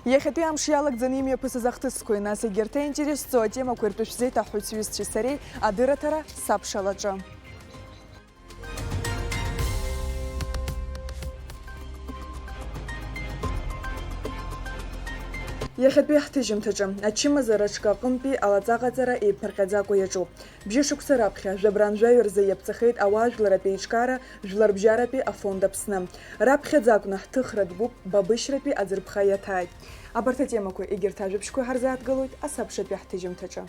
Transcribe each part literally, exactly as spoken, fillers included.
Иахьатәи амш иалагӡаны имҩаԥысыз ахҭысқәеи, нас егьырҭ аинтерес зҵоу атемақәеи ртәы шәзеиҭаҳҳәоит сҩызцәеи сареи адырраҭара сабшалаҿы. Иахьатәи ҳҭыжьымҭаҿы ачымазара аҽкы аҟынтәи алаҵаҟаҵара еиԥырҟьаӡакәа иаҿуп. Бжьышықәса раԥхьа, жәабран жәаҩа рзы иаԥҵахеит ауаажәларратә еиҿкаара Жәларбжьаратәи афонд Аԥсны. Раԥхьаӡа акәны ҳҭыхратә гәыԥ Бабышьратәи аӡырԥха иаҭааит. Абарҭ атемақәа егьырҭ ажәабжьқәа ҳарзааҭгылоит асабшатәи ҳҭыжьымҭаҿы.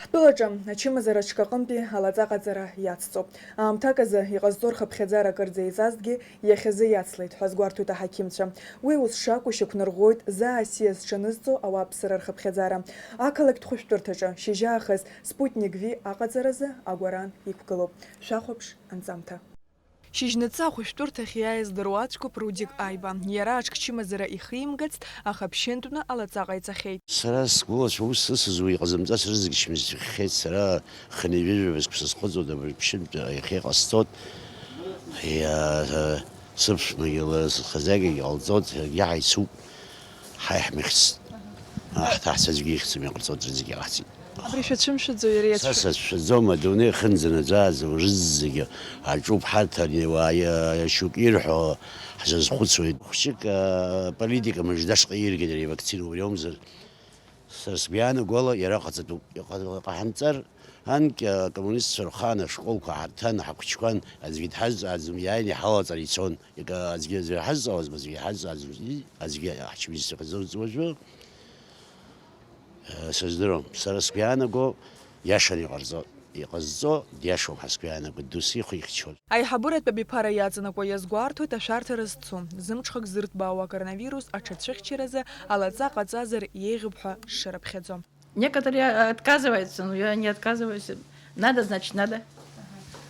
Ҳтәылаҿы ачымазара аҽкы аҟынтәи алаҵаҟаҵара иацҵоуп. Аамҭак азы иҟазҵо рхыԥхьаӡара акырӡа еиҵазҭгьы иахьазы иацлеит ҳәа азгәарҭоит аҳақьымцәа. Уи ус шакәу шьақәнарӷәӷәоит заа асиа зҽанызҵо ауааԥсыра рхыԥхьаӡара. Ақалақьтә хәышәтәырҭаҿы шьыжьаахыс Спутник V аҟаҵаразы агәаран иқәгылоуп. Шәахәаԥш анҵамҭа. Шьыжьнаҵы ахәышәтәырҭахь иааиз дыруаӡәкуп Рудик Аиба. Иара аҽкчымазара ихимгацт, аха ԥшьынтәны алаҵа ҟаиҵахьеит. Сара сгәылацәа ус ысызу иҟазымҵаз рызегь шьмызцәахьеит, сара хынҩажәижәаба сықәса схыҵуеит, абри ԥшьынтә иахьа иҟасҵоит. Иа-, сыԥшәмагьы ла-, схазагьагьы ҟалҵоит, иаҳа ицуп. Ҳаи ҳмыхьц. Аҳ, ҳҭаҳцәа аӡәгьы ихьӡым иҟарҵоит, рызегьы ҟаҳҵеит. Абри шәацәымшәаӡо, иара Са иацәшәа- сацәшәаӡом, адунеи ахьынӡанаӡааӡо рызегьы аҿуп, ҳарҭ ани уаа иа-, шьоук ирҳәо ҳзазхәыцуеит. Хәыҷык, а, политика мыждашҟа иргеит ари авакцина, убри аумзар. Сара сгәы иаанагола, иара ҟаҵатәуп. Иҟа-, иҟаҳамҵар, анкьа акоммунистцәа рхаан ашколқәа ҳарҭан, ҳахәыҷқәан, аӡәгьы дҳазҵааӡом, иааины иҳалаҵар ицон. Иага аӡәгьы аӡәы иҳазҵаауазма, аӡәгьы иҳазҵааӡом, аӡәгьы ҳчымазцәа иҟаӡомызт уажәы. Сыздыруам. Сара сгәы иаанаго, иашаны иҟарҵо, иҟазҵо диашоуп ҳәа сгәы иаанаго, досу ихы ихьчон. Аиҳабыратә абиԥара иаҵанакуа иазгәарҭоит ашәарҭара зцу, зымҽхак зырҭбаауа акоронавирус аҽацәыхьчаразы алаҵа ҟаҵазар еиӷьуп ҳәа шраԥхьаӡо. Некоторые отказываются, но я не отказываюсь. Надо, значит, надо.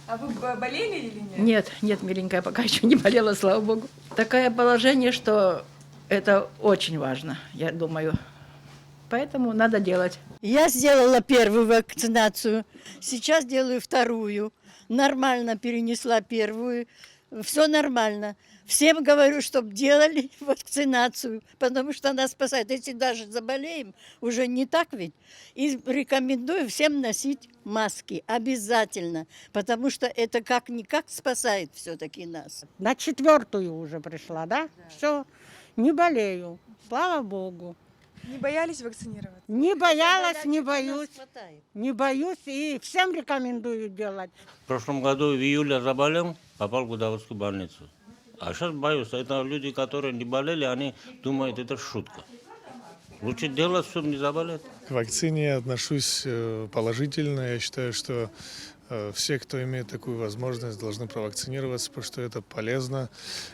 А вы б-, болели или нет? Нет, нет, миленькая, пока ещё не болела, слава богу. Такое положение, что это очень важно, я думаю. Поэтому надо делать. Я сделала первую вакцинацию, сейчас делаю вторую. Нормально перенесла первую. Всё нормально. Всем говорю, чтоб делали вакцинацию, потому что она спасает. Если даже заболеем, уже не так ведь? И рекомендую всем носить маски обязательно, потому что это как-никак спасает всё-таки нас. На четвёртую уже пришла, да? Да. Всё, не болею, слава богу. Не боялись вакцинироваться? Не боялась, не боюсь. Не боюсь и всем рекомендую делать. В прошлом году в июле заболел, попал в Гудаускую больницу. А сейчас боюсь. Это люди, которые не болели, они думают, это шутка. Лучше делать, чтобы не заболеть. К вакцине я отношусь, э, положительно. Я считаю, что, э, все, кто имеет такую возможность, должны провакцинироваться, потому что это полезно.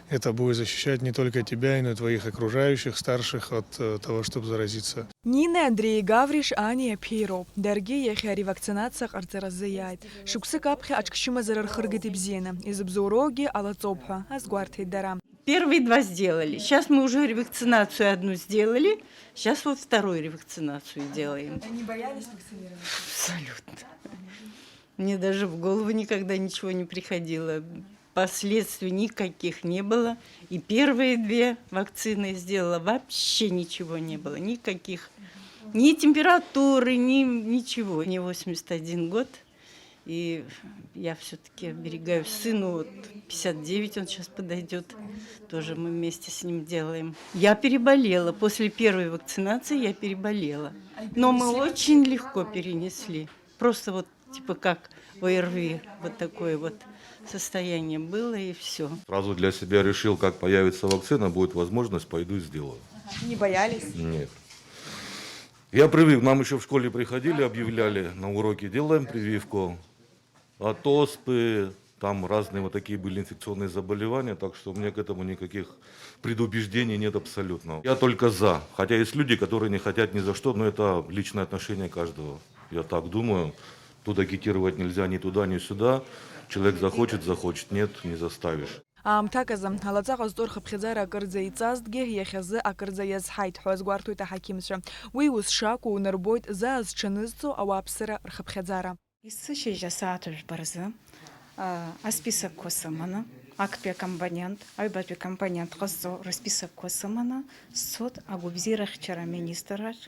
Это будет защищать не только тебя, но и твоих окружающих, старших от, э, того, чтобы заразиться. Нина, Андреи Гавриш, Ани Аԥеи роуп. Даргьы иахьа ари вакцинациа ҟарҵаразы иааит. Шықәсык аԥхьа аҽкчымазара рхыргеит ибзианы, изыбзоуроугьы алаҵоуп ҳәа азгәарҭеит дара. Первые два сделали. Сейчас мы уже ревакцинацию одну сделали. Сейчас вот вторую ревакцинацию делаем. А не боялись вакцинироваться? Абсолютно. Мне даже в голову никогда ничего не приходило. Последствий никаких не было. И первые две вакцины сделала, вообще ничего не было. Никаких. Ни температуры, ни ничего. Мне восемьдесят один год. И я всё-таки оберегаю сыну, вот, пятьдесят девять, он сейчас подойдёт. Тоже мы вместе с ним делаем. Я переболела. После первой вакцинации я переболела. Но мы очень легко перенесли. Просто вот, типа, как ОРВИ. Вот такое вот состояние было, и всё. Сразу для себя решил, как появится вакцина, будет возможность, пойду и сделаю. Ага. Не боялись? Нет. Я привык, нам ещё в школе приходили, объявляли на уроке: «Делаем прививку от оспы», там разные вот такие были инфекционные заболевания, так что у меня к этому никаких предубеждений нет абсолютно. Я только за, хотя есть люди, которые не хотят ни за что, но это личное отношение каждого, я так думаю. Тут агитировать нельзя ни туда, ни сюда. Человек захочет, захочет, нет, не заставишь. Аамҭак азы, алаҵа ҟазҵо рхыԥхьаӡара акырӡа иҵазҭгьы, иахьазы акырӡа иазҳаит ҳәа азгәарҭоит аҳақьымцәа. Уи ус шакәу унарбоит заа зҽанызҵо ауааԥсыра рхыԥхьаӡара. Есышьыжь асааҭ жәба рзы Асписокқәа сыманы, актәи акомпонент, аҩбатәи акомпонент ҟазҵо рысписокқәа сыманы сцоит агәабзиарахьчара аминистрраҿ,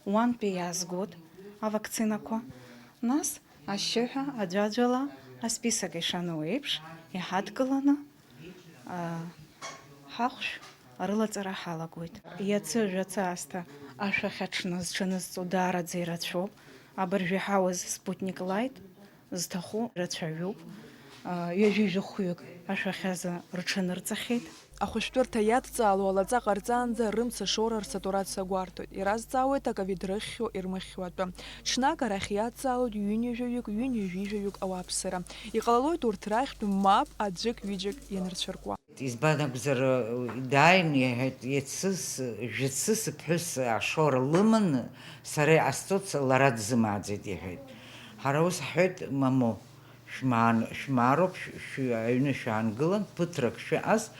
уантәи иаазгоит авакцинақәа, нас ашьшьыҳәа аӡәаӡәала асписок ишану еиԥш иҳадкыланы, аа, ҳахәшә арылаҵара ҳалагоит. Иацы жәацы аасҭа ашәахьа ҽны зҽанызҵо даараӡа ирацәоуп. Абыржә иҳауаз Спутник Лайт зҭаху рацәаҩуп. Ҩажәи жәохәҩык ашәахьазы рҽанырҵахьеит. Ахәышәтәырҭа иадҵаало алаҵа ҟарҵаанӡа рымца шоура рсатурациа гәарҭоит. Иразҵаауеит аковид рыхьхьоу ирмыхьхьоу атәы. Ҽнак арахь иадҵаалоит ҩынҩажәаҩык, ҩынҩажәижәаҩык ауааԥсыра. Иҟалалоит урҭ рахьтә мап аӡәык-ҩыџьак ианырцәыркуа. Избан акәзар, дааин иҳәеит, иацы, жәацы сыԥҳәыс ашоура лыманы сара иҟасҵоит, лара дзымааӡеит, иҳәеит. Ҳара ус ҳҳәеит, мамоу, шәмаан-, шәмаароуп, шә-, шәы-, аҩны шәаангылан, ԥыҭрак шәыҟаз,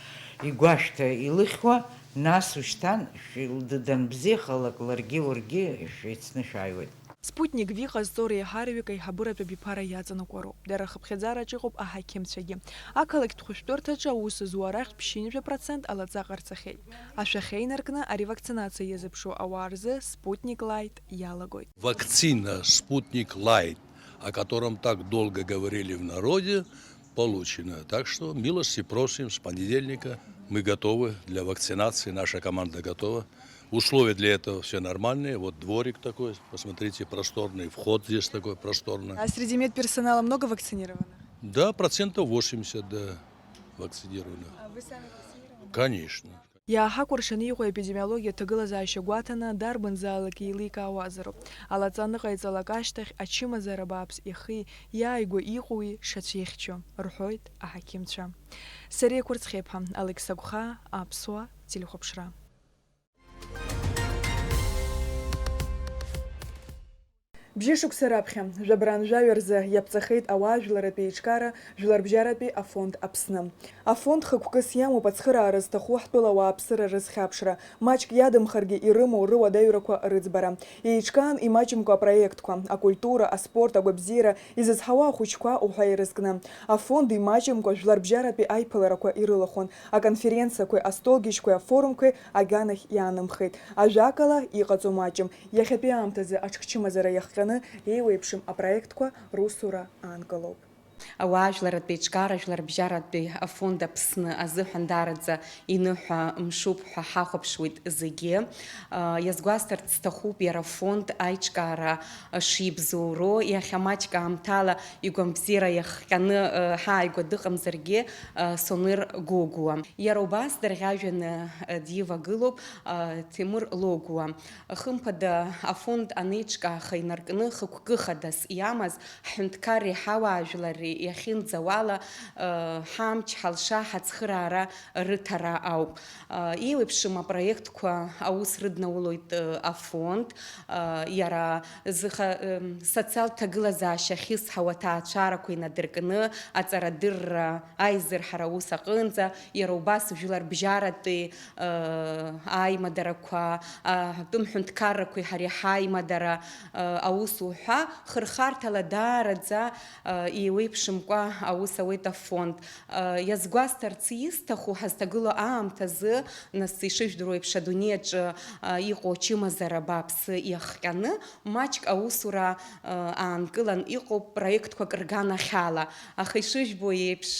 игәашәҭа илыхьуа, нас ушьҭан шәы-, д-, данбзиахалак ларгьы уаргьы шәеицны шәааиуеит. Спутник Ви ҟазҵо реиҳараҩык аиҳабыратә абиԥара иаҵанакуа роуп. Дара рхыԥхьаӡараҿ иҟоуп аҳақьымцәагьы. Ақалақьтә хәышәтәырҭаҿы аус зуа арахьтә ԥшьынҩажәа процент алаҵа ҟарҵахьеит. Ашәахьа инаркны аревакцинациа иазыԥшу ауаа рзы Спутник Лайт иалагоит. Вакцина Спутник Лайт, о котором так долго говорили в народе, получена. Так что милости просим, с понедельника мы готовы для вакцинации, наша команда готова. Условия для этого все нормальные. Вот дворик такой, посмотрите, просторный, вход здесь такой просторный. А среди медперсонала много вакцинированных? Да, процентов восемьдесят, да, вакцинированных. А вы сами вакцинированы? Конечно. Иааҳакәыршаны иҟоу аепидемиологиатә ҭагылазаашьа гәаҭаны, дарбанзаалак еиликаауазароуп. Алаҵа аныҟаиҵалак ашьҭахь, ачымазара бааԥс иахи иааигәа иҟоуи шацәихьчо, рҳәоит аҳақьымцәа. Сариа Кәырцхеиԥҳа, Алекса Гәхаа, Аԥсуа телехәаԥшра. Бжьышықәса раԥхьа, жәабран жәаҩа рзы иаԥҵахеит ауаажәларратә еиҿкаара Жәларбжьаратәи афонд Аԥсны. Афонд хықәкыс иамоуп ацхыраара зҭаху ҳтәыла ауааԥсыра рызхьаԥшра, маҷк иадамхаргьы ирымоу руадаҩрақәа рыӡбара. Еиҿкаан имаҷымкәа апроектқәа, акультура, аспорт, агәабзиара, изызҳауа ахәыҷқәа уҳәа ирызкны. Афонд имаҷымкәа жәларбжьаратәи аиԥыларақәа ирылахәын, аконференциақәеи, астолгьежьқәеи, афорумқәеи аганахь иаанымхеит. Ажәакала, иҟаҵо маҷым. Иахьатәи аамҭазы аҽкчымазара иахҟьаны еиуеиԥшым апроектқәа русура аанкылоуп. Ауаажәларратә еиҿкаара Жәларбжьаратәи афонд Аԥсны азыҳәан даараӡа иныҳәа мшуп ҳәа ҳахәаԥшуеит зегьы. Иазгәасҭарц сҭахуп иара афонд аиҿкаара шибзоуроу. Иахьа маҷк аамҭала игәамбзиара иахҟьаны ҳааигәа дыҟамзаргьы, Соныр Гогәуа. Иара убас дырӷьажәҩаны дивагылоуп Ҭемыр Логәуа. Хымԥада, афонд анеиҿкааха инаркны хықәкы хадас иамаз, ҳҳәынҭқарреи ҳауаажәларреи иахьынӡауала, ҳамч, ҳалша, ҳацхыраара рыҭара ауп. Еиуеиԥшым апроектқәа аус рыднаулоит афонд, иара зыха-, социалтә ҭагылазаашьа ахьызҳауа аҭаацәарақәа инадыркны, аҵарадырра, аизырҳара аус аҟынӡа, иара убас жәларбжьаратәи аимадарақәа, атәым ҳәынҭқаррақәеи ҳареи ҳаимадара аус уҳәа, хырхарҭала даараӡа еиуеиԥшымкәа аус ауеит афонд. Иазгәасҭарц исҭаху, ҳазҭагылоу аамҭазы, нас, ишыжәдыруа еиԥш, адунеи аҿы иҟоу ачымазара бааԥсы иахҟьаны, маҷк аусура аанкылан иҟоуп проектқәак рганахьала. Аха ишыжәбо еиԥш,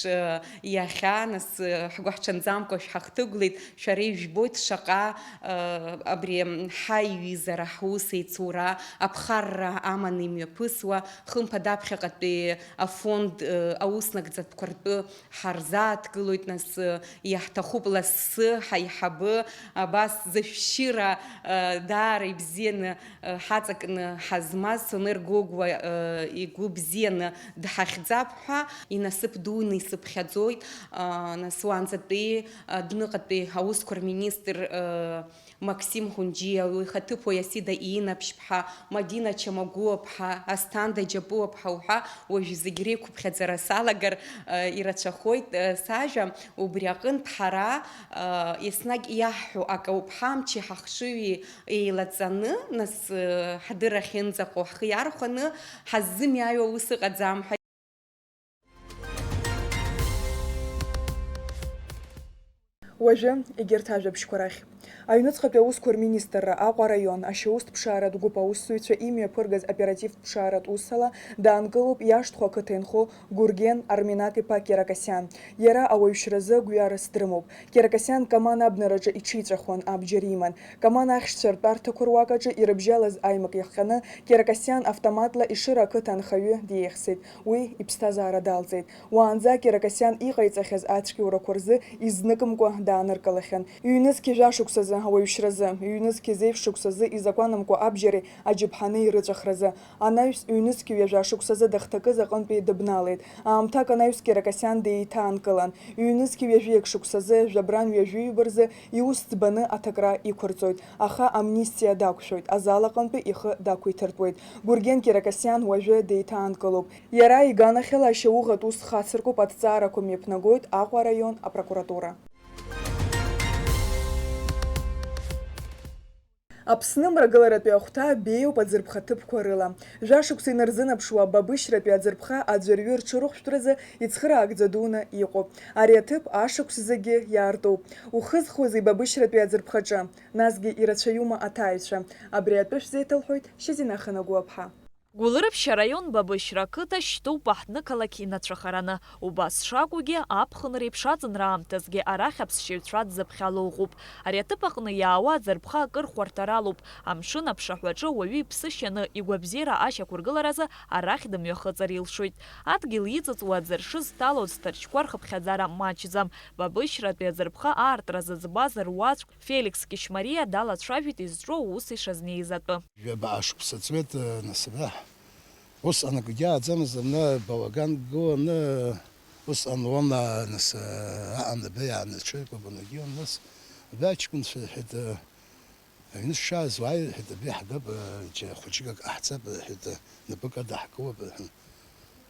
иахьа, нас, ҳгәыҳҽанӡамкәа шәҳахҭыгәлеит, шәара ижәбоит шаҟа абри ҳаиҩызара, ҳус еицура, аԥхарра аманы имҩаԥысуа, хымԥада аԥхьаҟатәи афонд аус нагӡатәқәа ртәы ҳарзааҭгылоит, нас, иаҳҭахуп лассы ҳаиҳабы, абас зышәшьыра даара ибзианы ҳаҵакны ҳазмаз Сонер Гогәуа игәы бзианы дҳахьӡап ҳәа, инасыԥ дуны исыԥхьаӡоит, нас, уаанӡатәи адәныҟатәи аусқәа рминистр Максим Ҳәынџьиа, уи ихаҭыԥуаҩ Асида Иинаԥшьԥҳа, Мадина Чамагәуаԥҳа, Асҭанда Џьапуаԥҳа уҳәа, уажә зегь реиқәыԥхьаӡара салагар, э, ирацәахоит, э, сажәа. Убри аҟынтә ҳара, э, еснагь иаҳҳәо акауп, ҳамчи ҳахшыҩи еилаҵаны, нас, э, ҳдырра ахьынӡаҟоу ҳхы иархәаны ҳаззымиааиуа ус ыҟаӡам ҳәа. Уажәы егьырҭ ажәабжьқәа рахь. Аҩныҵҟатәи аусқәа рминистрра Аҟәа араион ашьаустә ԥшааратә гәыԥ аусзуҩцәа имҩаԥыргаз оперативтә ԥшааратә усала даанкылоуп Иашҭхәа ақыҭа инхо Гурген Арменак-иԥа Киракосиан. Иара ауаҩшьразы гәҩарас дрымоуп. Киракосиан Каман абнараҿы иҽиҵәахуан, абџьар иман. Каман ахьшьцәа ртәарҭақәа руак аҿы ирыбжьалаз аимак иахҟьаны, Киракосиан автоматла Ешыра ақыҭа анхаҩы диеихсит. Уи иԥсҭазаара далҵит. Уаанӡа Киракосиан иҟаиҵахьаз ацәгьоурақәа рзы изныкымкәа дааныркылахьан. Ҩнызқьи жәашықәсазы, ауаҩшьразы, ҩнызқьи зеижә шықәсазы изакәанымкәа абџьари аџьаԥҳани рыҵәахразы, анаҩс ҩнызқьи ҩажәа шықәсазы дахҭакыз аҟынтәи дыбналеит. Аамҭак анаҩс Киракосиан деиҭаанкылан. Ҩнызқьи ҩажәи шықәсазы, жәабран ҩажәи ҩба рзы иус ӡбаны аҭакра иқәырҵоит, аха амнистиа дақәшәоит, азал аҟынтәи ихы дақәиҭыртәуеит. Гурген Киракосиан уажәы деиҭаанкылоуп. Иара иганахьала ашьауӷатә ус хацыркуп, аҭҵаарақәа мҩаԥнагоит Аҟәа араион апрокуратура. Аԥсны мрагыларатәи ахәҭа беиоуп аӡырԥха ҭыԥқәа рыла. Жәашықәса инарзынаԥшуа Бабышьратәи аӡырԥха аӡәырҩы рҽырыхәшәтәразы ицхыраагӡа дуны иҟоуп. Ари аҭыԥ ашықәс зегьы иаартуп. Ухызхуазеи Бабышьратәи аӡырԥхаҿы? Насгьы ирацәаҩума аҭааҩцәа? Абри атәы шәзеиҭалҳәоит Шьазина Ханагәаԥҳа. Гәылрыԥшь араион Бабышьра ақыҭа шьҭоуп аҳҭнықалақь инацәахараны. Убас шакәугьы, аԥхынреиԥш аӡынра аамҭазгьы арахь аԥсшьаҩцәа дзыԥхьало ыҟоуп. Ари аҭыԥ аҟны иаауа аӡырԥха акыр хәарҭаралоуп. Амшын аԥшаҳәаҿы уаҩы иԥсы шьаны, игәабзиара ашьақәыргыларазы арахь дымҩахыҵыр илшоит. Адгьыл иҵыҵуа аӡыршы зҭало аӡҭарчқәа рхыԥхьаӡара маҷӡам. Бабышьратәи аӡырԥха аартра зыӡбаз руаӡәк Феликс Кьышьмариа далацәажәеит изҿу аус ишазнеиз атәы. Жәаба ашықәса ҵуеит, нас, абра. Усҟан акгьы ааӡамызт, абна балаган гыланы, усҟан уама, нас, аҟан абра иаанаҽеикәабаны, нас, абра аҷкәынцәа, рҳәеит, аҩны шәшааз уааи, рҳәеит, абри ҳгап, џьара хәыҷык ак ҟаҳҵап, рҳәеит, напык адаҳкылап, рҳәан.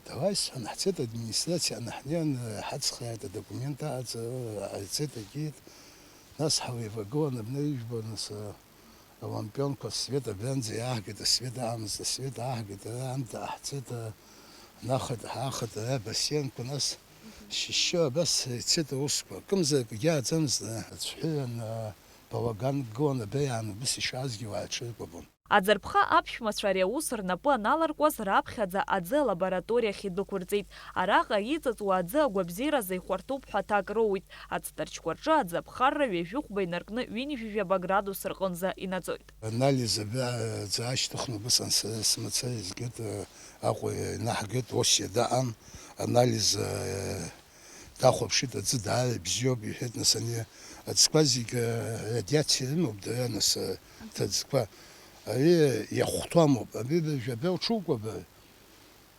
Давай, сҳәан, ҳцеит администрациаҟны, ҳнеин, ҳацхрааит, адокумент аҟаҵара, ҳцеит, егьит. Нас ҳлеивагылан абна ижәбо, нас, Алампионқәа асвет абранӡа иааҳгеит, асвет аамызт, асвет ааҳгеит, ара аамҭа ҟаҳҵеит, ара нахеит, ҳаахеит, ара абасианқәа, нас шьышьшьы абас ицеит аусқәа. Акымзарак егьааӡамызт, ацәҳәыран, балаган гылан, абеиаан убыс ишаазгьы уааҽыркәабон. Аӡырԥха аԥшәмацәа ари аус рнапы аналаркуаз, раԥхьаӡа аӡы алабораториахь идәықәырҵеит. Араҟа иҵыҵуа аӡы агәабзиаразы ихәарҭоуп ҳәа аҭак роуит. Аӡҭарчқәа рҿы аӡы аԥхарра ҩажәихәба инаркны ҩынҩажәижәаба градус рҟынӡа инаӡоит. Анализ абра аӡы аашьҭыхны убысҟан сара сымацара изгеит, Аҟәа инаҳгеит, ус иадаҟан анализ, э, дахәаԥшит, аӡы даара ибзиоуп, иҳәеит, нас ани аӡқәа зегьы, э, радиациа рымоуп дара, нас, э, ҭаӡқәа. Ари иахәҭоумоуп, абри жәабаҟа уҽукәабар,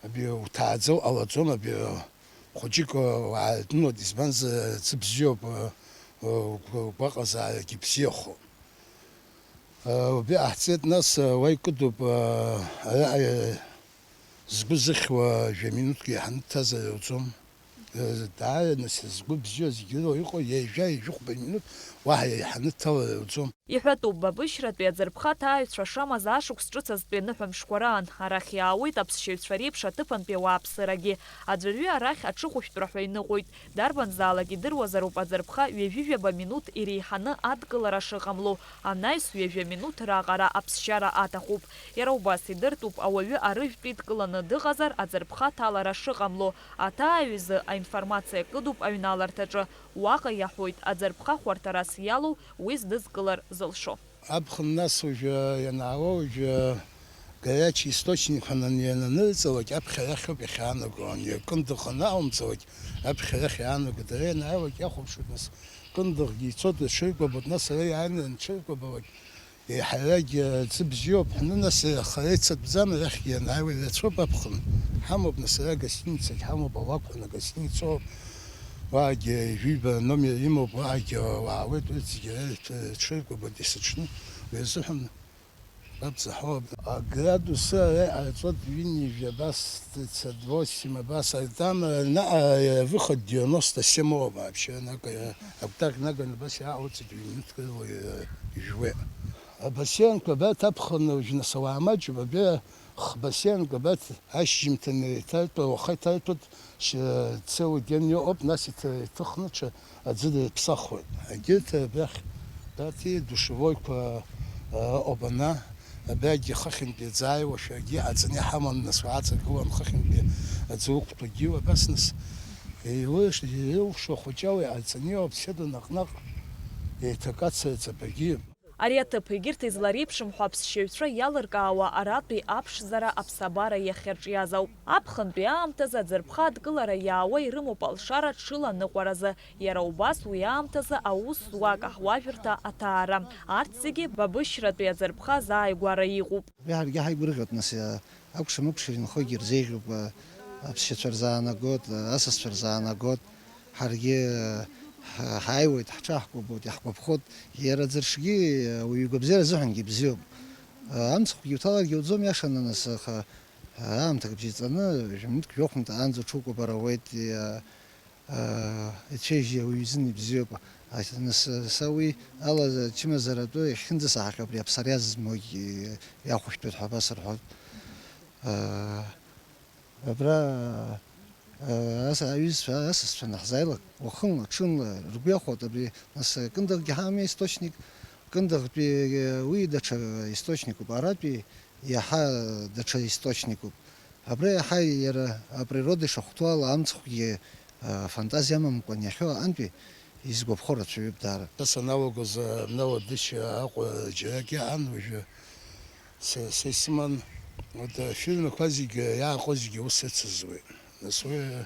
Абри уҭааӡа уҟалаӡом, абри хәыҷык уаартны уаҵ, избанзар, ӡы бзиоуп, угәаҟазаарагьы бзиахоуп. Убри ҟаҳҵеит, нас уа икыдуп, араҟа згәы зыхьуа жәа минуҭк еиҳаны дҭазар ауӡом. Даара, нас, згәы бзиоу зегьы рыла иҟоу ҩажәа, ҩажәихәба минуҭ уаҳа еиҳаны дҭалар ауӡом. Иҳәатәуп, Бабышьратәи аӡырԥха аҭааҩцәа шамаз ашықәс ҿыц азтәи аныҳәамшқәа раан. Арахь иаауеит аԥсшьаҩцәа реиԥш аҭыԥантәи ауааԥсырагьы. Аӡәырҩы арахь аҽыхәышәтәра ҳәа иныҟәоит. Дарбанзаалак идыруазароуп аӡырԥха ҩажәижәаба минуҭ иреиҳаны адкылара шыҟамло, анаҩс ҩажәа минуҭ раҟара аԥсшьара аҭахуп. Иара убас идыртәуп, ауаҩы арыжәтә идкыланы дыҟазар, аӡырԥха аҭалара шыҟамло. Аҭааҩ изы аинформациа кыдуп аҩналарҭаҿы. Уаҟа иаҳәоит, аӡырԥха хәарҭарас иалоу уи здызкылар зылшо. Аԥхын нас уажәы ианаало, уажәы горячий источник ҳәа нан-, иананырҵалак, аԥхьа арахь ауп иахьаанаго, ани акындыӷ анаҟамҵалак, аԥхьа арахь иаанаго, дара ианааилак иахәаԥшуеит, нас, кындыӷгьы ицоит, рҽыркәабоит, нас ара иааины анҽыркәабалак, еиҳаракгьы ӡы бзиоуп, ҳны, нас, хара ицатәӡам, арахьгьы ианааиуа ирацәоуп аԥхын. Ҳамоуп, нас, ара агостиницагь ҳамоуп, алакә ҳәа агостиницоуп. Уаагьы ҩажәиба номер имоуп, уаагьы уаауеит, урҭ зегьы рҽыркәабоит есыҽны. Уи азыҳәан абзаҳауп. Аградусы ара иҟарҵоит ҩынҩажәи абас, тридцать восемь абас, а там, э, на, э, выход девяносто семь вообще, ана, э, аптак наган абас иаауҵит, ҩ-минуҭк рыла, э, ижәуеит. Абасианқәа абарҭ аԥхын уажә нас ауаа маҷуп, абра Хбасиан Габаҭ ашьжьымҭан иҭаҩтәу, уаха иҭаҩтәуеит, ш-, целый день иҟоуп, нас иҭ-, иҭыхны ҽа аӡы дыԥсахуеит. Егьырҭ абрахь Баҭи душевойқәа, а, ыҟоуп ана, абрагьы хыхьынтәи аӡы ааиуашәагьы аҵаны иҳаман, нас уааҵагылан хыхьынтәи аӡы уқәтәагьы, абас нас еиуш-, еиушо хәыҷала иҟаҵаны иҟоуп, седа наҟ-наҟ еиҭакаца ҵабыргиуп. Ари аҭыԥ, егьырҭ излареиԥшым ҳәа аԥсшьаҩцәа иалыркаауа аратәи аԥшӡара аԥсабара иахьырҿиаз ауп. Аԥхынтәи аамҭазы аӡырԥха адкылара иаауа ирымоуп алшара ҽыла аныҟәаразы, иара убас уи аамҭазы аус зуа акаҳуажәырҭа аҭаара. Арҭ зегьы Бабышьратәи аӡырԥха азааигәара иҟоуп. Уи ҳаргьы ҳаигәырӷьоит, нас, акәша-мыкәша инхогьы ирзеиӷьуп, аԥсшьацәа рзаанагот, асасцәа рзаанагот. Ҳаргьы ҳа-, ҳааиуеит, ҳҽаҳкәабоит, иаҳгәаԥхоит. Иара аӡыршгьы ауаҩы игәабзиара азыҳәангьы ибзиоуп. Амцхәгьы уҭаларгьы ауӡом, иашаны, нас, аха аамҭак бжьаҵаны, жәа-минуҭк, жәохә минуҭ аанӡа уҽукәабар ауеит, иа-, а, ицәеижьи ауаҩы изын ибзиоуп. А, нас, са уи ала чымазаратәы иахьынӡасаҳахьоу абри аԥсариа змоугь иахәышәтәуеит ҳәа абас рҳәоит. А, Абра, а, ас-, аҩызцәа, асасцәа наҳзааилак, уахынла, ҽынла ргәы иахәоит абри, нас, Кындыӷгьы ҳамоума источник, Кындыӷтәи, уи даҽа источникуп, аратәи иаҳа даҽа источникуп. Абра иаҳа иара априрода ишахәҭоу ала амцхәгьы, а, фантазиа амамкәан иахьоу аҟынтәи изгәаԥхо рацәаҩуп даара. Са саналагоз, а, Наладышьа Аҟәа џьаракгьы аан, уажәы са, са исыман, вот, афильмқәа зегьы иааҟоу зегьы ус ыцызуеит. Нас уи,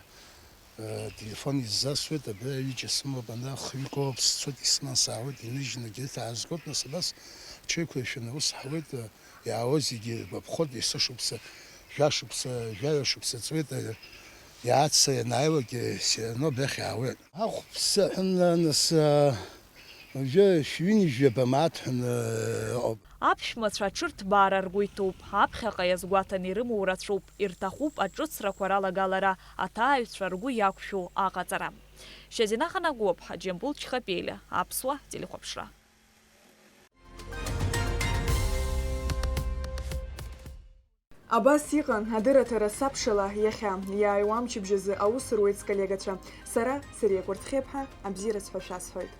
э, телефон иззасуеит, абра ҩыџьа сымоуп, ана хҩык оуп, сцоит, исыман саауеит, иныжьны егьырҭ аазгоит, нас абас ҽеиқәыршәаны ус ҳауеит, э, иаауа зегьы иргәаԥхоит, есышықәса, жәашықәса, жәаҩа шықәса ҵуеит, э, иааца ианааилак, э, все равно абрахь иаауеит. Ахәԥса ҳәа нас, э, Уажәы шәҩынҩажәаба мааҭ ҳәа ыҟоуп. Аԥшәмацәа аҽырҭбаара ргәы иҭоуп, аԥхьаҟа иазгәаҭаны ирымоу рацәоуп, ирҭахуп аҿыцрақәа ралагалара, аҭааҩцәа ргәы иақәшәо аҟаҵара. Шьазина Ханагәыԥҳа, Џьамбул Чхапелиа, Аԥсуа телехәаԥшра. Абас иҟан адырраҭара Сабшала иахьа. Иааиуа амчыбжьазы аус руеит сколлегацәа. Сара, Сариа Кәарҭхеиԥҳа, абзиараз ҳәа шәасҳәоит.